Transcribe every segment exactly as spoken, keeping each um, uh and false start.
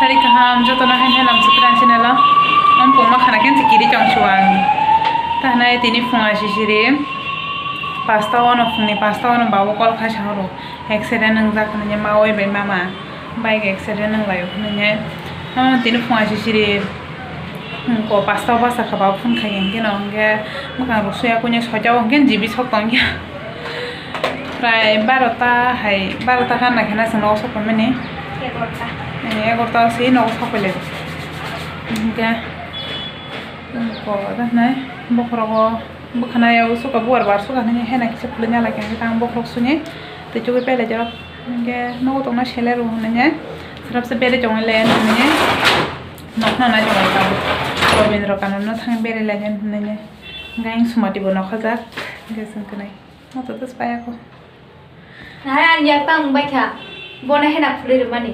Ari kaham jotono hai hai lam sukran channel o. Ang pungma khana khe kiri tong suang. Tahnai tini phunga sisiri. Pasta wano phungni pasta wano babu call khai sa horo. Accident wngjak hwnwi ma oi bai mama. Bike accident wng lai hwnwi. Ah, tini phunga sisiri. Ko pasta basa kha ba phun khai hwnkhe no hwnkhe mwkhang rok suya kunya soita o hwnkhe jibi sok tong ya. Prai barota hai, barota ganna khe na chwng nogo sok phaimani. Egarota. Eh, egarota o se nogo sok pailai. Hwnkhe, ko da nai bokhorogo bwkhana ya o suka buar bar suka hwnwi hena kisa phulwi na lai khe tang bokhorok suni twi chugui pailai jorok. Hwnkhe nogo tongna sele rw hwnwi swrapsa bere tongwi lai hwnwi nokna nai tongo tang. Robindra Kanano thang bere lai hwnwi. Hwnkhe ang sumati bo nokhajak. Hwnkhe chwng kwnai. Moto dos payako. Nahai ang yak tang bai kha. Bono hena phulwi rwmani.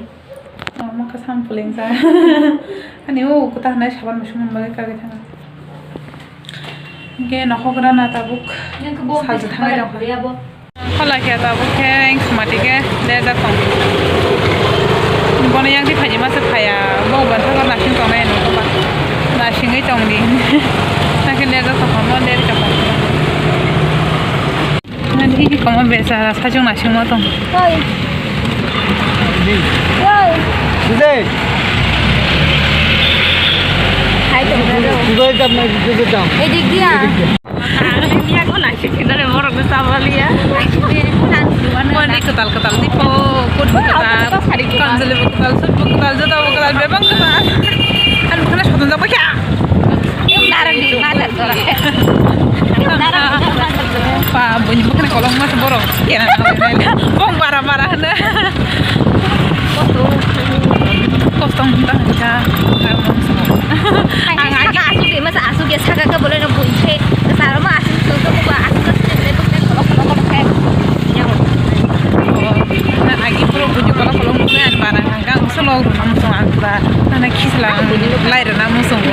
Oh, mokha sam phuling ja. Ani o kuta hanai saban musumun bagwi kagwi thanga. Hwnkhe nokhok rana tabuk. Nang khe bo salsa thangai rok. Phulwi abo. Khala khe tabuk khe ang sumati khe lejak tong. Bono yang di phaji masa phaya. Bo ban thago nasing tongnai nokho ba. Nasingwi tongdi. Nang khe lejak tong, mo lejak tong. Nani komo besa sajung nasingma tong. Oi. Oi. Sudai. Hai tong na do. Sudai jam na, sudai jam. Edik dia. Edik dia. Ang ni ako nasing kita le borok na sabaliya. Moni kwtal kwtal di po, kut bo kwtal, kanjali bo kwtal, sut bo kwtal, jota bo kwtal, bebak kwtal. Ang bukhana sotong jak kya. Pa, buini bukhani kolong mas borok. Kena bong bara bara hana. Kostong hwnta hwnta. Ang agi asuk de masa asuk ya saka ka bolai no buise. Saro ma asuk tu tu ba asuk ka sini bolai bukhani kolong kolong kolong kai. Agi puro buini kolong kolong bukhani bara. Gang solo rwna muchung ang pura. Nana khisla lai rwna muchungo.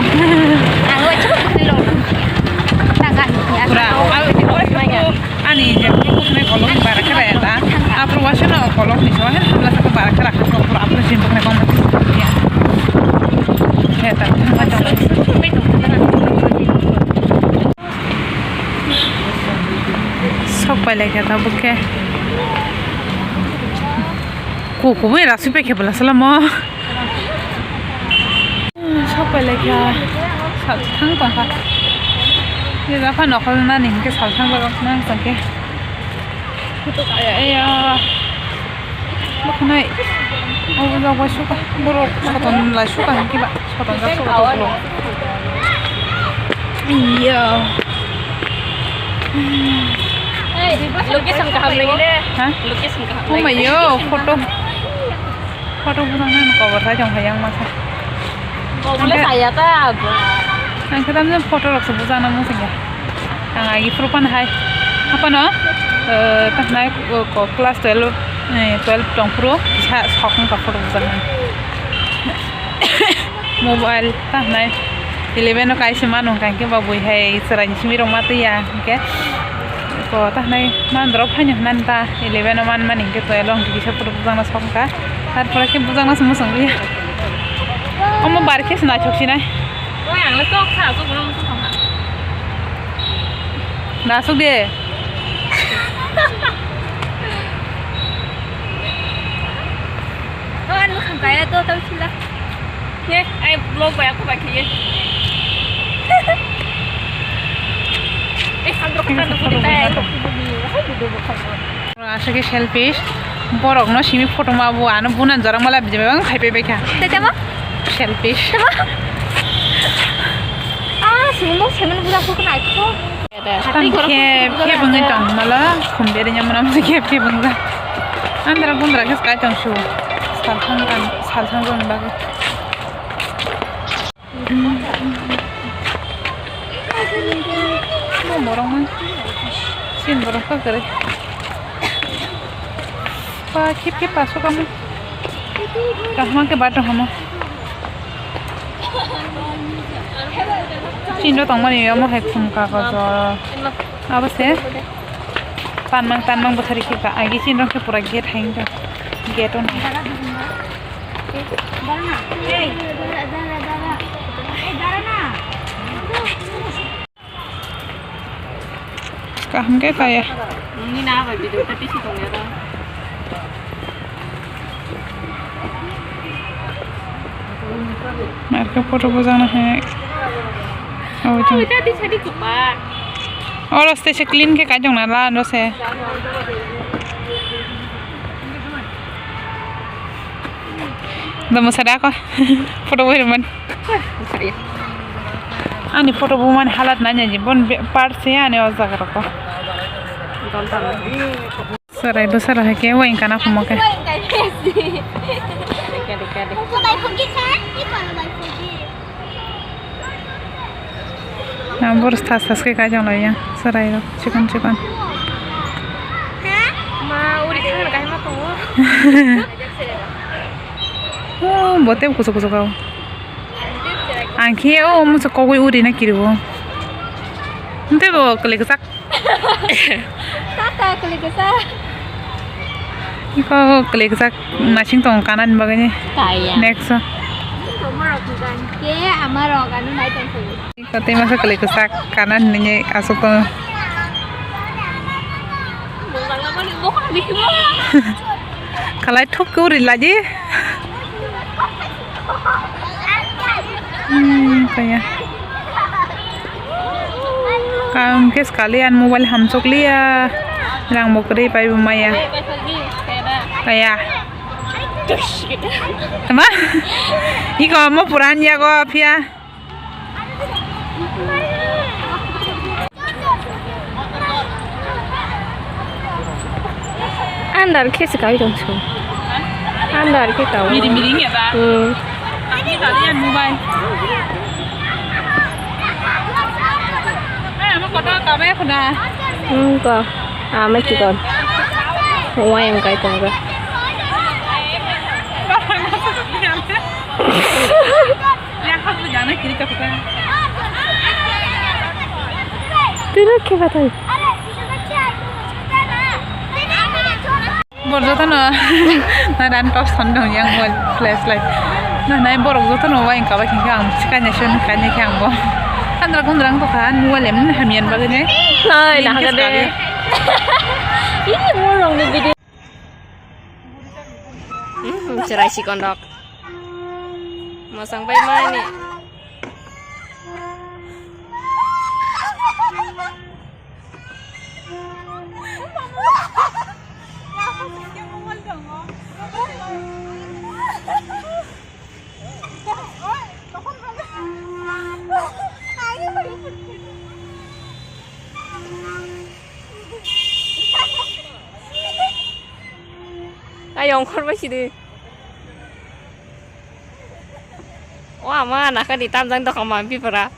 Ang wai chukuk ni lo. Taga. Pura. Ani je pura kuknai kolong ni bara khe raya ta. Apro wasa no kolong ni so hen hamla sa bara khe rakha pura apro sim kuknai kolong ni. He ta thangma jong. Sok pai lai khe tabuk khe. Ku kubui rasui pai khe bwla salamo. Sok pai lai khe sal thang tong kha. Ni da pha nokol nani hinkhe sal thang rok nang tong khe. Aya, aya. Bwkhanai. Obo jagao suka. Borok soton lai suka hinkhe ba. Soton jak suka borok. Iya. Location kaham nang le? Ha? Location kaham nang le? Oh my yo, photo. Photo bujaknai no cover khai tong kha yang masa. Kobole saya ta. Ang khe tamjani photo rok se bujakna muchung ya. Ang agi phuru pan hai. Apano, eh, ta nai, eh, ko class twelve, eh, twelve tong phuru sa sok wngkha photo bujaknai. Mobile ta nai eleven o kaisa mano hwnkha hwnkhe ba bui hai chwrai ni simi rok ma twi ya hwnkhe ko ta nai mandro phaino hwnani ta eleven o man mani hwnkhe twelve o hwnkhe kisa photo bujakna sok wngkha. Tarpore khe bujakna se muchung ya. Omo bar khe se naithok sinai. Oi, ang le chok sa, chok bono muchung thangkha. Nasuk de. Oh, ano khangkaya to, tau sila. Ye, ai vlog bai ako bai khe ye. Eh, ang rok kan ko dai. Aswk khe selfish. Borok no simi photo ma bo ano bunan jora mala bijai bang khai pai bai kha. Tei tamo? Selfish. Tamo? Ah, simi mo semen buja ko nai ko. Tam khe khe bwngwi tong mala khum beri nya mwnam khe khe bwngjak. Andra gundra khe sky tong su. Salthang kan salthang jong bagwi. Mo borok man. Sin borok ka kare. Pa khip khip pa so kamu. Kahma ke bato hamo. Chinro tongmani omo hai khum kagoj o. Abo se. Tanmang tanmang bwthari khe ka agi chinro khe pura gate hai wngkha. Gate o. Kaham khe kaya. Nini na bai video ta tisi tong ya da. Narkhe photo bojana hai. Oh, itu. Oro stage clean khe kajong na la, oro se. Da mwsada ko. Photo bo rimani. Ani photo bo mani halat nanya ji bon be-, part se ani o jaga rok ko. Sarai bo sarai ke weng kana phumo ke. Ang bor stas stas khe kaijaknai ya, chwrairok chikon chikon. Ma, uri thangna kahima tongo. Oh, bo tei kuchuk kuchuk kau. Ang khe o muchuk kogwi uri na kiriwo. Tei bo kwlwi kwchak. Tata kwlwi kwchak. Iko kwlwi kwchak nasing tongo kanani bagwi ni. Kaya. Next o. Tomorok ni gan ke amarok ano nai tong thangwi. Iko tei masa kwlwi kwchak kanani hinwi aswk tongo. Khalai thuk khe uri laji. Hmm, kaya. Kam khe skali an mobile hamsok liya. Rang bo kwrwi pai bo maya. Kaya. Ma? Iko mo puran ya go phiya. Andar khe se kai tong su. Andar khe tao. Miri miri ya ba. Hmm. Ani kali ya mobile. Eh, mo kotor kabe khuna. Hmm, ko. Ame chikon. Wayang kai tong ga. Tira khe batai. Bor jotono na dan top son dong yang mobile flashlight. Na nai borok jotono wa engka ba khe ang sikanya sen kanya khe ang bo. Andra kundra ang tokha mobile em hamyan bagwi ne. Hai na hagade. Ih, ngolong ni video. Hmm, cherai sikon dok. Masang pai mani. Ayong khorba sidi. O ama, nakha di tamjang dokha ma bipara.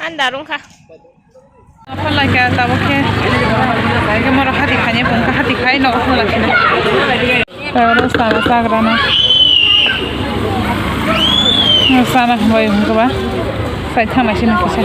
Andar wngkha. Phalai kha tabuk khe. Khe moro hati khainai phung kha, hati khai nogo phalai khe. Tei oro sana chagra na. Sana bai hwnkhe ba. Sai thangna sini kisa.